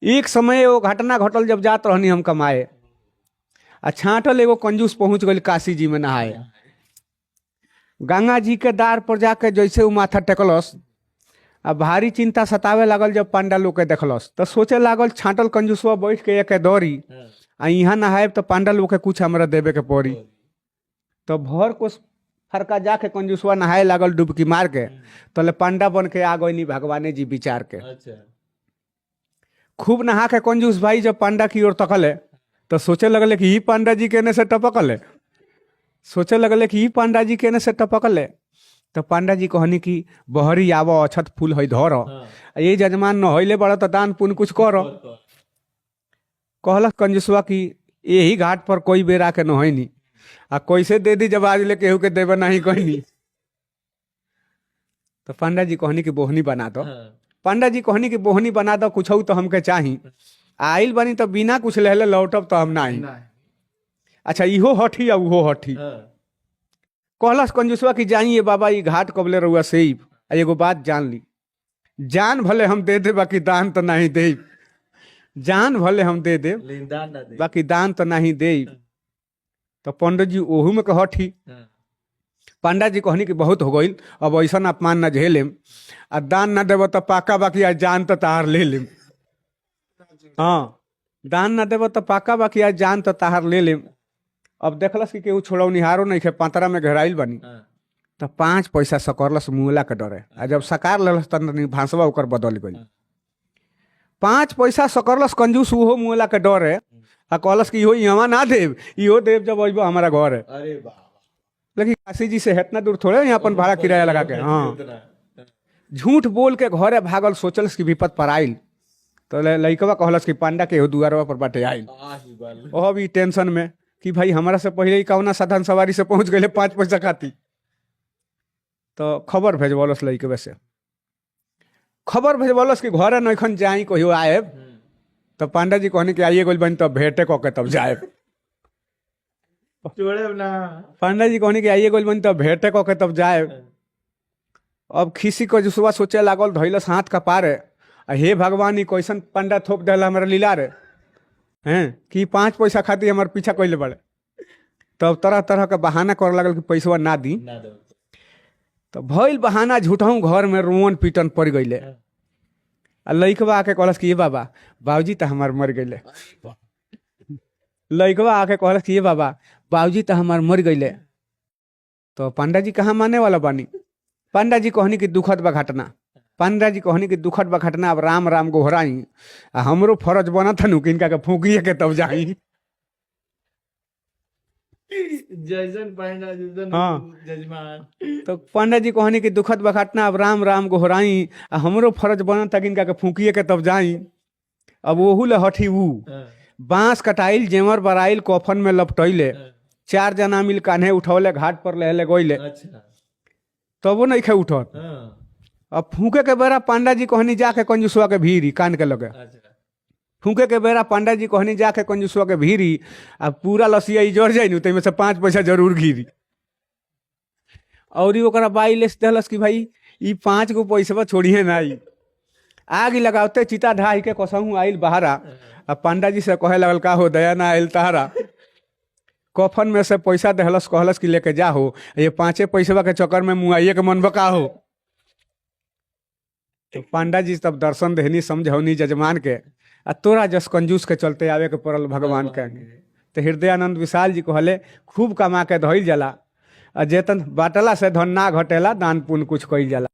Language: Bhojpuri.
एक समय एगो घटना घटल जब जात रहनी हम कमाए, आ छाँटल एगो कंजूस पहुंच गई काशी जी में नहाए। गंगा जी के दार पर जाके जैसे उ माथा टेकलस, आ भारी चिंता सतावे लागल जब पांडा लोग के देखलस, तो सोचे लागल छाँटल कंजूसवा बैठ के एक दौरी, आ यहाँ नहायब तो पांडा लोग के कुछ हमरा देवे के पड़ी। तो भर कोस फरका जाके कंजूसवा नहाए लागल डुबकी मार के, तले पांडा बन के आ गई भगवाने जी विचार के। खूब नहा के कंजूस भाई जब पांडा की ओर तकले तो सोचे लगले कि ई पांडा जी केने से टपकले, सोचे लगले कि ई पांडा जी केने से टपकले। तो पांडा जी कहनी कि बहरी आव अछत फूल है धर, आ ये जजमान नहैले बड़ तो दान पुण्य कुछ कर। कहलक कंजूसवा कि यही घाट पर कोई बेर आके नहैनी, आ कैसे दे दी जब आज ले केहू के देवे नहीं कहनी। तो पांडा जी कहनी कि बोहनी बना दो। पांडा जी कहनी कि बोहनी बना दो, कुछ तो हमके चाही, आइल बनी तो बिना कुछ लेले लौटब तो हम नहीं। अच्छा इहो हठी आ उहो हठी। कहलस कंजूसवा कि जाइए बाबा ई घाट कबले रहुआ सेब, आ एगो बात जान ली, जान भले हम दे दे बाकी दान तो नहीं दे, जान भले हम दे दे लेकिन दान ना दे। बाकी दान तो नहीं दे। तो पंडित जी ओहू में कहठी। पंडा जी कहनी कि बहुत हो गईल, अब ऐसा अपमान ना झेलेम, आ दान ना देब तो पाका बाकी आज जान तो ताहार ले लेम। हाँ, दान ना देब तो पाका बाकी आज जान तो ताहार ले लेम। अब देखलस कि केहू छोड़ौनिहारो नहीं खे, पातरा में घेराइल बनी। तो 5 पैसा सकरलस मुला के डरे, आ जब सकार लेलस तनी भांसवा ओकर बदल गई। 5 पैसा सकरलस कंजूस उहो मुला के डरे, आ कहलस कि इहो इहवा ना देब, इहो देब जब अइबो हमारा घर है। अरे बाबा, लेकिन काशी जी से इतना दूर थोड़े यहाँ अपन भाड़ा किराया लगा के। हाँ, झूठ बोल के घरे भागल, सोचलस कि विपद पर आइल। तो लइकवा कहलस कि पांडा के दुआरवा पर बाटे आइल। ओहो भी टेंशन में कि भाई हमरा से पहले ही कौना साधन सवारी से पहुंच गए 5 पैसा खाती। तो खबर भेजबलस लइकवे से, खबर भेजबलस कि घरे नइखन जाई कहियो आएब। तो पांडा जी कहनी कि आइए गइल बनी तब भेंटे कऽ के तब जाएब। छोड़े ना। पांडा जी कहनी कि आइए गइल बनी तब भेंटे कऽ के तब जाएब। अब खीसी कंजूसवा सोचे लागल, धैलस हाथ कपारे, आ हे भगवान ई कैसन पंडा थोप देला हमरा लीला रे, हैं कि 5 पैसा खातिर हमार पीछा कैले बड़े। तब तरह तरह के बहाना करे लागल कि पैसवा ना दी। ना दो। तो भइल बहाना झूठहूँ घर में रोवन पीटन पड़ गईले। आ लइकवा आके कहलस कि ये बाबा बाबूजी तो हमार मर गईले। लइकवा आके कहलस कि ये बाबा बाबूजी तो हमार मर गईले। तो पंडा जी कहाँ माने वाला बानी। पंडा जी कहनी कि दुखद बा घटना, पंडा जी कहनी कि दुखद बा घटना, अब राम राम गोहराई, आ हमरो फरज बनत हनु कि इनका के फूकिए के तब जाई। जैसन पंडा जैसन जजमान। तो पंडा जी कहनी कि दुखद बा घटना, अब राम राम गोहराई, आ हमरो फरज बनत कि इनका के फूकिए के तब जाई। अब ओहू ले हठी ऊ बांस कटाइल, जेवर बराइल, कफन में लपटैले, 4 जना मिल कान्हे उठौले, घाट पर लेले गईले। तबो नहीं खे उठत। अब फूके के बेरा पांडा जी कहनी जाके कंजूसवा के भीरी कान के लगे। फूके के बेरा पांडा जी कहनी जाके कंजूसवा के भीरी, आ पूरा लसिया इजर जाई नु तइमे से 5 पैसा जरूर गिरी। और ओकरा बाई लेस देहलस कि भाई ई 5 गो पैसवा छोड़िए ना। आई आग लगावते चिता ढाई के कसहू आइल बहारा, आ पांडा जी से कहे लगल का हो दया ना आइल तहारा। कफन में से पैसा देहलस, कहलस कि लेके जाहो, ये 5 पैसवा के चक्कर में मुआइए के मन बका हो। तो पांडा जी तब दर्शन देहनी समझौनी जजमान के, आ तोरा जस कंजूस के चलते आवे के पड़ल भगवान के। तो हृदयानंद विशाल जी कहले खूब कमा के धइल जाला, आ जेतन बाटला से धन ना घटेला, दान पुण्य कुछ कइल जाला।